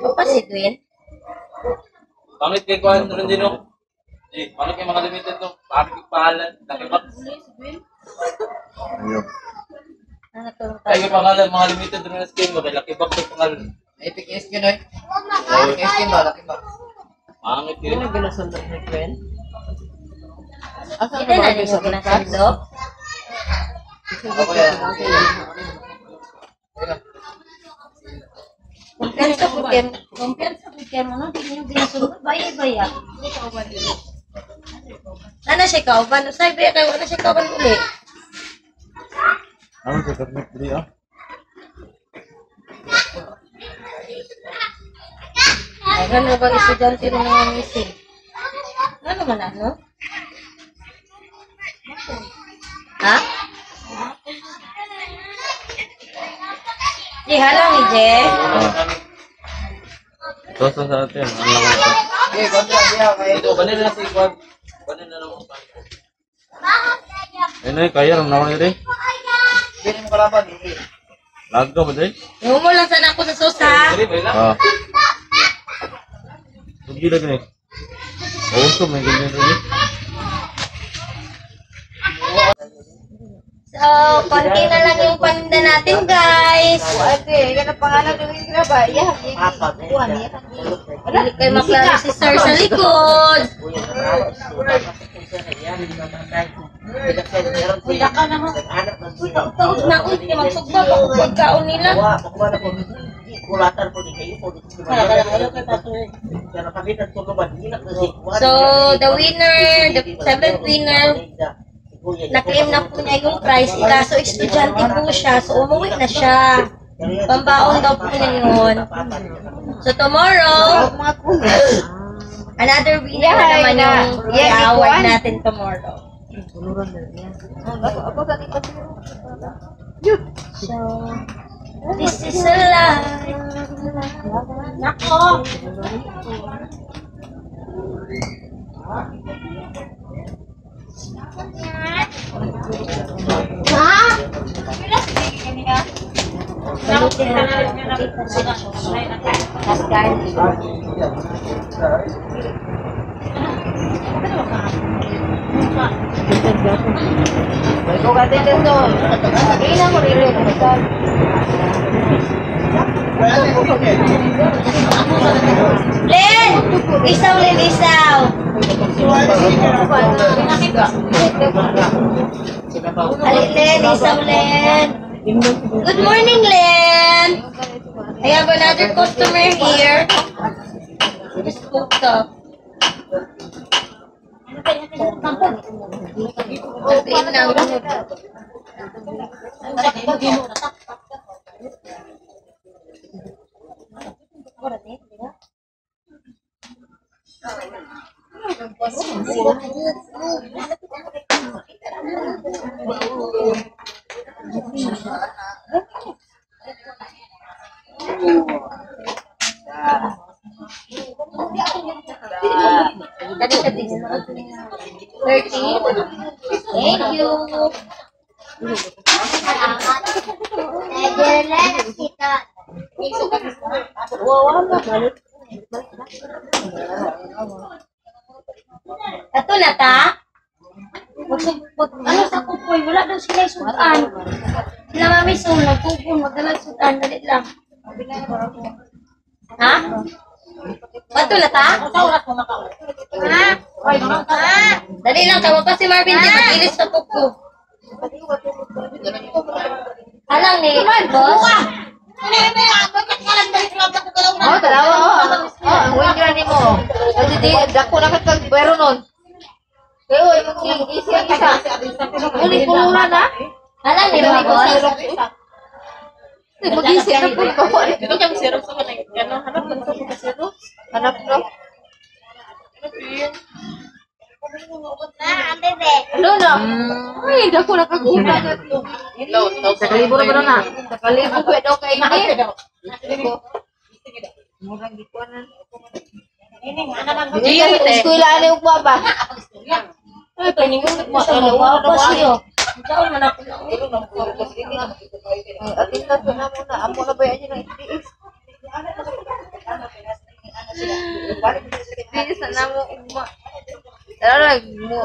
Opa si Dwayne. Pangit kay Kuan rin din, no? Eh, paano kayo mga limited to? Paano yung pangalan? Lucky Box. Ayun. Ano to? Ay, yung pangalan, mga limited na skin mo. Kay Lucky Box yung pangalan. Epic skin oy. Epic skin ba? Lucky Box. Pangit yun. Ginasundot ni Gwen. Asa Kita na ninyo ginasundok. Ako yan. Kumpiyansa po kayo. Kumpiyansa po kayo mo, no? Di ninyo ginasundok. Baya, baya. Ano siya kauban? Usay, baya kayo. Ano siya kauban uli? Ano sa tatmit diri ah? Ay, ano ba estudyante ng mga missing? Ano man ano? Ha? Di halang ni Je. Ito sa natin. Ano lang ito? Okay, kontra siya kay Ito, banil na si Kwan. Banil na lang. Ayun ay, kaya lang na ako nito eh. Bini mo kalaban. Okay. Lag ka ba dahil? Humo lang sana ako sa sauce ha. Ah. Hindi lang eh. Oo, so may ganyan rin eh. So, konti na lang yung paninda natin, guys. Ate, yan ang pangalan ng Ingra ba? Yeah, kuan niya. Hindi kayo maklaro si sir sa likod. Wala ka na mo. Taog na, uy, kaya magsugba pa kung pagkaon nila. So, the winner, the seventh winner, na-claim na po niya yung prize. Kaso, estudyante po siya. So, umuwi na siya. Pambaon daw po niya yun. So, tomorrow, another winner na naman yung i-award natin tomorrow. So, this is a life. Nako! Ko gate dito. Ina mo rin. Len! Isaw, Len, isaw! Ali, Len, isaw, Len! Good morning, Len! I have another customer here. Just woke up. Okay na. Dali ka din. 30. Thank you. Ato na ta? Ano sa kupoy? Wala daw sila sudan. Sila mami so nagtupon, magdala sudan, dali lang. Ha? Bato na ta? Ha? Dali lang, tama pa si Marvin, di mag-ilis sa kuko. Alang ni, boss. Oh, dalawa oh. Oh, ang win ni mo. Kasi di dako na kag pero nun. Kayo yung isa isa. Uli kulura na. Alang ni, boss. Mag-isip na po ko. Ito kang xerox ako na ano, hanap na ko ka xerox. Hanap no. Ano na? Ay, dako na kag una na to. Sa kalibo na ba na? Sa kalibo ko daw kay ni. Murang gikuanan. Hindi eskwela ani ug ba? Ay, paningon mo sa mga pa siyo. Ikaw man ako na. Atin na to na muna. Amo na ba yan ng SPS? SPS na namo ugma. Tara, mo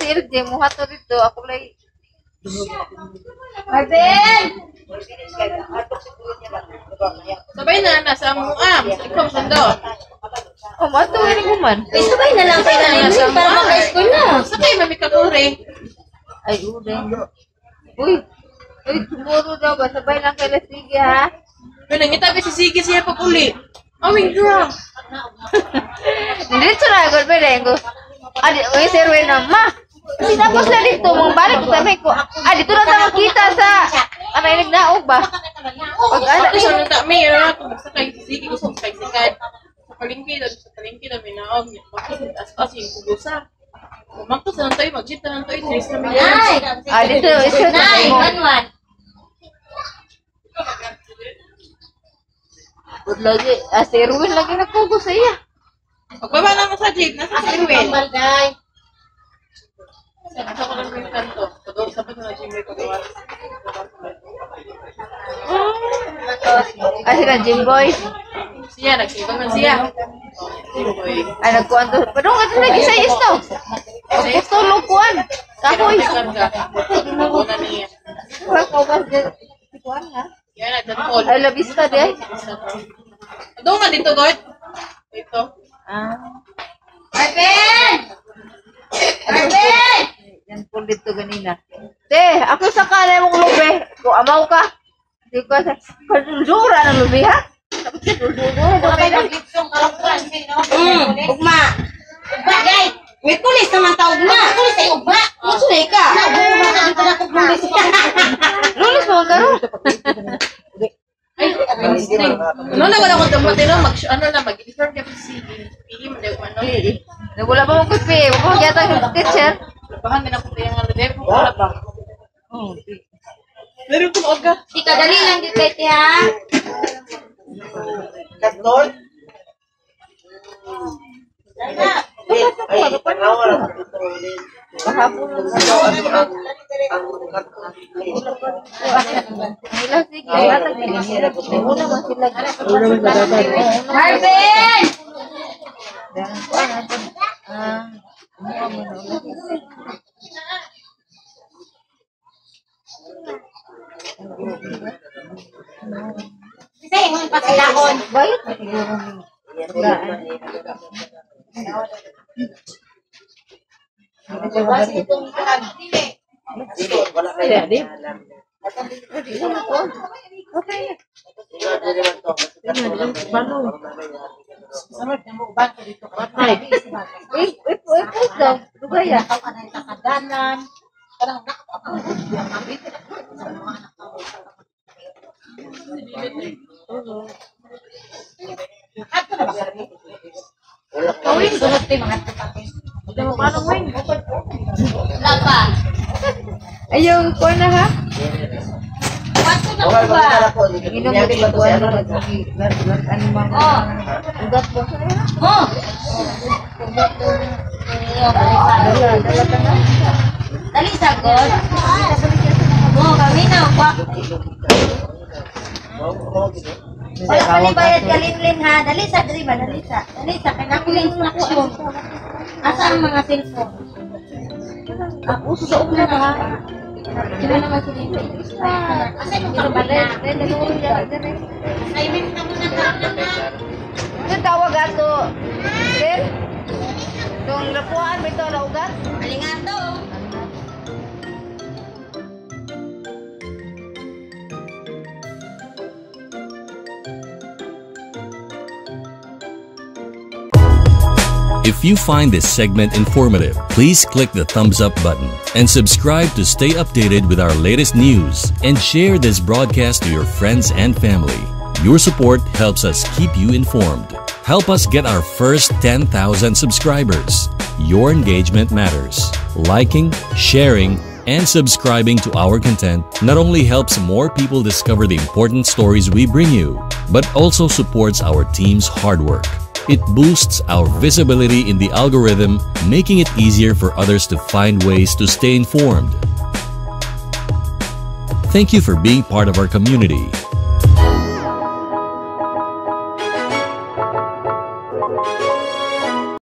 si LJ, mo hato dito, ako lay. Marvin! Sabay na na sa among. Ikaw sundo. Oh, mato ni guman. Uy, sabay na lang kayo na Sa para maka-school na. Sakay mami kakure. Ay, uday. Uy, uy, tomorrow daw ba? Sabay lang kay Sige, ha? Uy, nangita ba si Sige siya pag uli. Aming drunk. Dito na, gol pwede ko. Adi, uy, sir, na, ma. Tapos na dito, mong balik ko tabi ko. Ah, dito na tayo makita sa, ano, nagnaog ba? Pag Ako sa nunta may ano ako magsakay si Sige gusto ko sikat. Sa palengke na may naog. Bakit as yung kugusa. Umangko sa nunta mag-jeep na nunta tres na may. Ah, dito, isa 9, 1, 1. Good lagi. Ah, si Erwin lagi nagkugo sa iya. Pagbaba naman sa jeep, nasa si Erwin. Sa ko lang yung kanto. Sa pa na Jimmy ko gawa. Ah, sila Jimboy. Siya, nagsiba man siya. Jimboy. Ay, nagkuhan to. Pero nga ito nag-isayos to. Pagputulog kuhan. Kahoy. Una niya. Wala ko ba? Kuhan ha? Yan na, John Paul. Ay, labista di ay. Doon nga dito, God. Dito. Ah. Marvin! Marvin! Yan po dito ganina. Te, ako sa kala mong lubi. Kung amaw ka. Di ko sa kadudura ng lubi ha? Tapos kadudura daw kayo. Ugma. Ugma, guys. May pulis naman ta ugma. Pulis ay ugma. Unsa na ka? Lunes mo karon. Ay, ano na wala akong dapat no, mag ano na mag-inform ka si PE mo daw ano. Wala pa mong kupi. Wala pa magyata teacher. Labahan din ako tayo nga lubi, wala ba? Meron ko aga. Di ka dali lang di kay ha. Katlon? Ay, tanawa lang dito. Kahapon lang. Nila sige. Una man sila. Marvin! Ah. Kasi ingon pa silahon. Bayot na siguro ni. Wala kayo. Eh, eh, eh, post daw. Dugay ah. Wala pa. Ayaw ko na ha. Kwanto na ko ba? Inom mo di ko ano ano mga Oh. ugat ba? Oh. Dala, dala ka na. Dali sa god. Oh, kami na kwa. Wala pa ni bayad kalinlin ha. Dali sa dali ba dali sa. Dali sa kay nako yung instruction. Asa ang mga cellphone? Ako sa una ha. Sino naman si Linlin? Asa yung karabala? Assignment na muna ka na. Yung tawag ato. Sir? Yung lapuan ba ito na ugat? Alingato. If you find this segment informative, please click the thumbs up button and subscribe to stay updated with our latest news and share this broadcast to your friends and family. Your support helps us keep you informed. Help us get our first 10,000 subscribers. Your engagement matters. Liking, sharing, and subscribing to our content not only helps more people discover the important stories we bring you, but also supports our team's hard work. It boosts our visibility in the algorithm, making it easier for others to find ways to stay informed. Thank you for being part of our community.